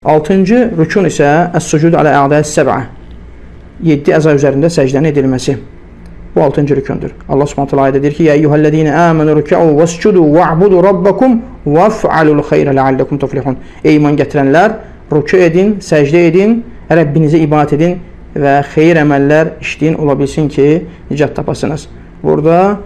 Altıncı rükun isə əs-sucud alə a'dəs səb'a. 7 əza üzərində səcdənin edilməsi. Bu altıncı rükündür. Allah Subhanahu taala ayədə deyir ki: "Ya eyyuhellezine amenu rük'u vescudu ve'budu rabbakum ve'f'alul xeyrə leallekum tuflihun." Ey iman gətirənlər, rükû edin, səcdə edin, Rəbbinizə ibadət edin və xeyir əməllər işləyin, ola bilsin ki, nicat tapasınız. Burada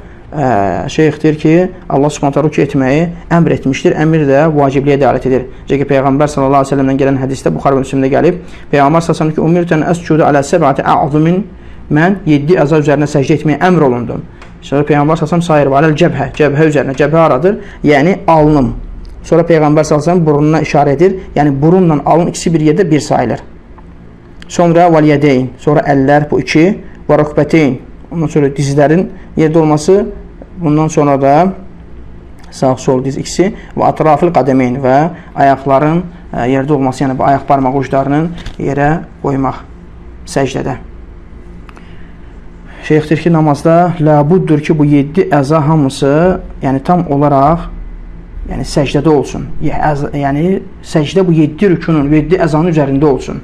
şeyx deyir ki, Allah Subhanahu taala rükû etməyi əmr etmişdir. Əmr də vacibliyə dəlalət edir. Çünki Peyğəmbər sallallahu əleyhi və səlləmdən gələn hədisdə Buxarı və Müslimdə gəlib. Peyğəmbər sallallahu əleyhi və səlləm ki, "Umirtu an əscudu alə səb'ati a'zumin." Mən 7 əza üzərinə səcdə etməyə əmr olundum. Sonra Peyğəmbər sallallahu əleyhi və səlləm sayır: "Aləl cəbhə." Cəbhə üzərinə. Cəbhə haradır? Yəni alnım. Sonra Peyğəmbər sallallahu əleyhi və səlləm burnuna işarə edir. Yəni burunla alın ikisi bir yerdə bir sayılır. Sonra vəl-yədeyn, sonra əllər bu iki, və rukbəteyn. Ondan sonra dizlərin yerdə olması, bundan sonra da sağ sol diz ikisi və atrafil qədəmeyn və ayaqların yerdə olması, yəni bu ayaq barmaq uclarının yerə qoymaq səcdədə. Şeyx deyir ki, namazda labuddur ki, bu 7 əza hamısı, yəni tam olaraq, yəni səcdədə olsun. Yəni səcdə bu 7 rükünün, 7 əzanın üzərində olsun.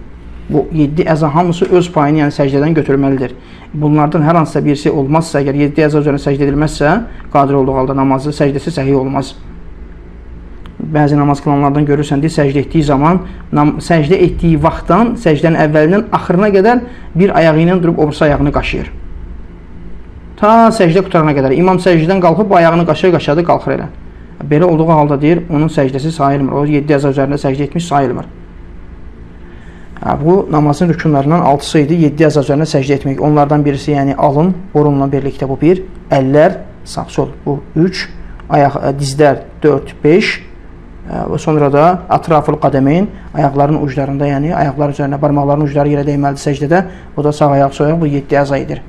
Bu 7 əza hamısı öz payını, yəni səcdədən götürməlidir. Bunlardan hər hansısa birisi olmazsa, əgər 7 əza üzərində səcdə edilməzsə, qadir olduğu halda namazı, səcdəsi səhih olmaz. Bəzi namaz qılanlardan görürsən, deyir, səcdə etdiyi zaman, səcdə etdiyi vaxtdan, səcdənin əvvəlindən axırına qədər bir ayağı ilə durub o birisi ayağını qaşıyır. Ta səcdə qutarana qədər. İmam səcdədən qalxıb bu ayağını qaşıya-qaşıyadı, qalxır elə. Belə olduğu halda deyir, onun səcdəsi sayılmır. O 7 əza üzərində səcdə etmiş sayılmır. Hə, bu namazın rükünlərindən altısı idi. 7 əza üzərinə səcdə etmək. Onlardan birisi yəni alın, burunla birlikdə bu bir, əllər sağ sol bu 3, ayaq dizlər 4, 5 və sonra da atraful qədəmeyn, ayaqların uclarında, yəni ayaqlar üzərinə barmaqların ucları yerə dəyməlidir səcdədə. Bu da sağ ayaq, sol ayaq, bu 7 əza edir.